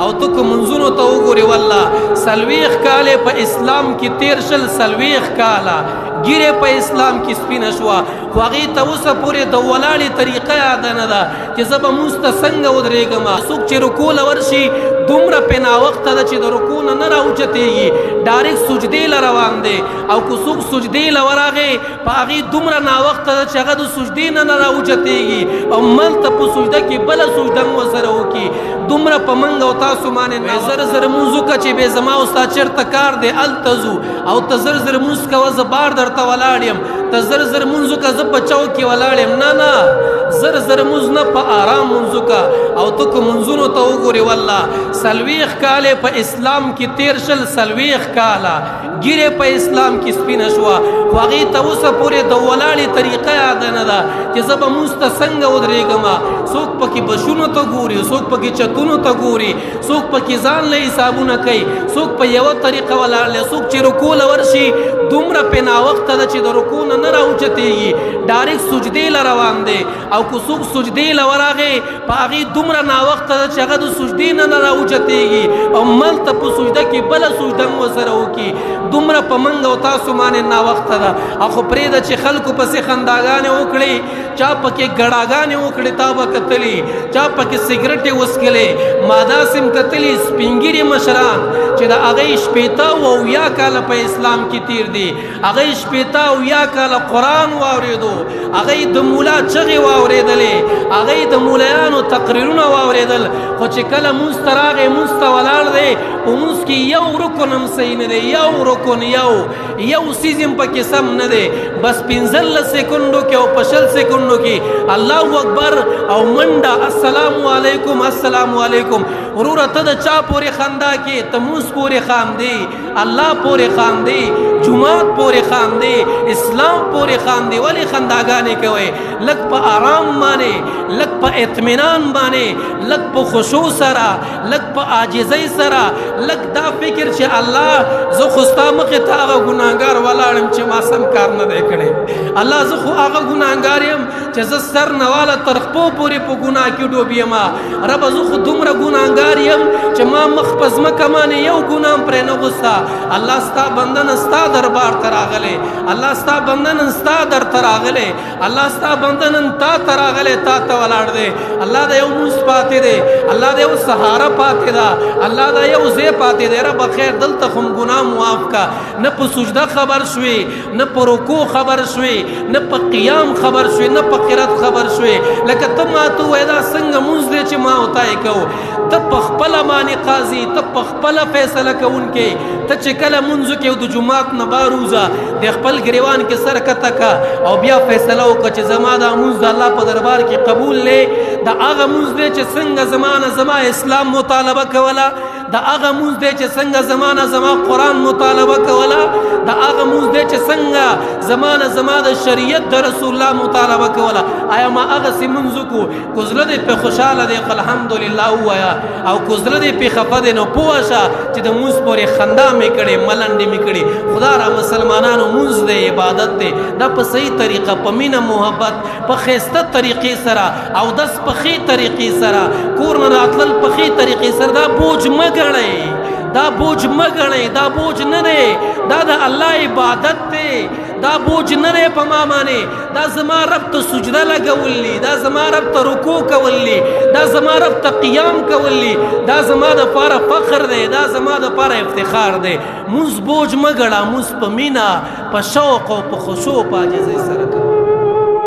او ته که منځونو ته وګورې، والله 40 کاله په اسلام کې تیر شل، 40 کاله ګیره په اسلام کې سپینه شوه، خو هغې ته اوسه پورې د ولاړې طریقه یاده نه ده چې زه به مونځ ته څنګه ودرېږم. څوک چې رکوع له ورشي دومره په ناوخته ده چې د رکوع نه نه راوچتېږي، ډایرکټ سجدې له روان دی، او که څوک سجدې له ورغی په هغې دومره ناوخته ده چې هغه د سجدې نه نه راوچتېږي او ملته په سجده کې بله سجده هم ورسره وکړي. دومره په منګ او تاسو باندې زر زر مونځ وکړه چې بې زما او ستا چېرته کار دی هلته ځو، او ته زر زر مونځ کوه زه بار درته ولاړ یم، ته زر زر مونځ وکړه زه په چوک کې ولاړ یم. نه نه، زر زر مونځ نه، په آرام مونځ وکړه. او ته که مونځونو ته وګورې، والله 40 کاله په اسلام کې تیر شل، 40 کاله ګیره په اسلام کې سپینه شوه، خو هغې ته اوسه پورې د ولاړې طریقه یاده نه ده چې زه به مونځ ته څنګه ودرېږم. څوک پکې بشونو ته ګوري، څوک پکې چتونو ته ګوري، څوک پکې ځان له حسابونه کوي، څوک په یوه طریقه ولاړ دی، څوک چې رکوع له ورشي دومره په ناوخته ده چې د رکوع نه نه راوچتېږي، ډایرکټ سجدې له روان دی، او که څوک سجدې له ورغی په هغې دومره ناوخته ده چې هغه د سجدې نه نه راوچتېږي او ملته په سجده کې بله سجده هم ورسره وکړي. دومره په منګ او تاسو باندې ناوخته ده. او خو پرېږده چې خلکو پسې خنداګانې وکړي، چا پکې ګړاګانې وکړې تا به کتلي، چا پکې سګرټې وڅکلې، ما داسې هم کتلي سپینږیري مشران چې د هغې 60 او 70 کاله په اسلام کې تیر دي، هغې 60 او 70 کاله قرآن واورېدو، هغې د مولا چغې واورېدلې، هغې د مولایانو تقریرونه واورېدل، خو چې کله مونځ ته راغی مونځ ته ولاړ دی، په مونځ کې یو رکن هم صحیح نه دی، یو رکن یو څیز هم پکې سم نه دی، بس 15 سیکنډو کې او په 20 سیکنډو کې الله اکبر او منډه السلام علیکم السلام علیکم. وروره ته د چا پورې خندا کې؟ ته مونځ پورې خاندې، الله پورې خاندې، جومات پورې خاندې، اسلام پورې خاندې، ولې خنداګانې کوي؟ لږ په آرام باندې، لږ په اطمینان باندې، لږ په خشوع سره، لږ په عاجزۍ سره، لږ دا فکر چې الله زه خو ستا مخې ته هغه ګناهګار ولاړم چې ما سم کار نه دی کړی، الله زه خو هغه ګناهګار یم چې زه سر نه واله تر خپو پورې په ګناه کې ډوب یم، ربه زه خو دومره ګناهګار یم چې ما مخ په ځمکه باندې یو ګناه هم پرې نه غوسته. الله ستا بنده نن ستا دربار ته راغلی، الله ستا بنده نن ستا در ته راغلی، الله ستا بنده نن تا ته راغلی، تا ته ولاړ دی. الله دا یو مونځ پاتې دی، الله دا یو سهاره پاتې ده، الله دا یو ځای پاتې دی، رب خیر دلته خو ګناه معاف کا. نه په سجده خبر شوې، نه په رکوع خبر شوې، نه په قیام خبر شوې، نه په قرات خبر شوې. لکه ته ما ته وایې دا څنګه مونځ دی چې ما او تا یې کوو؟ ته په خپله باندې قاضي، ته په خپله فیصله کوونکی. ته چې کله مونځ وکړې او د جومات نه بار وځه، د خپل ګریوان کې سر کته کا او بیا فیصله وکړه چې زما دا مونځ د الله په دربار کې قبول دی، دا هغه مونځ دی چې څنګه زما نه زما اسلام مطالبه کوله، دا هغه مونځ دی چې څنګه زما نه زما قرآن مطالبه کوله، دا هغه مونځ دی چې څنګه زما نه زما د شریعت د رسول الله مطالبه کوله. آیا ما هغسې مونځ وکړو؟ که زړه دې پې خوشحاله دی الحمدلله ووایه، او که زړه دې پې خفه دی نو پوه شه چې د مونځ پورې خندا مې کړې، ملنډې مې کړې. خدا را مسلمانانو، مونځ دی، عبادت دی، دا په صحیح طریقه، په مینه محبت، په ښایسته طریقې سره، او دس په ښې طریقې سره، کور نه راتلل په ښې طریقې سره. دا بوج مه ګڼئ، دا بوج مه ګڼئ، دا بوج نه دی، دا د الله عبادت دی. دا بوج نه دی په ما باندې، دا زما رب ته سجده لګول دي، دا زما رب ته رکوع کول دي، دا زما رب ته قیام کول دي، دا زما د پاره فخر دی، دا زما د پاره افتخار دی. مونځ بوج مه ګڼه، مونځ په مینه، په شوق او په خشوع، په عاجزۍ سره کوه.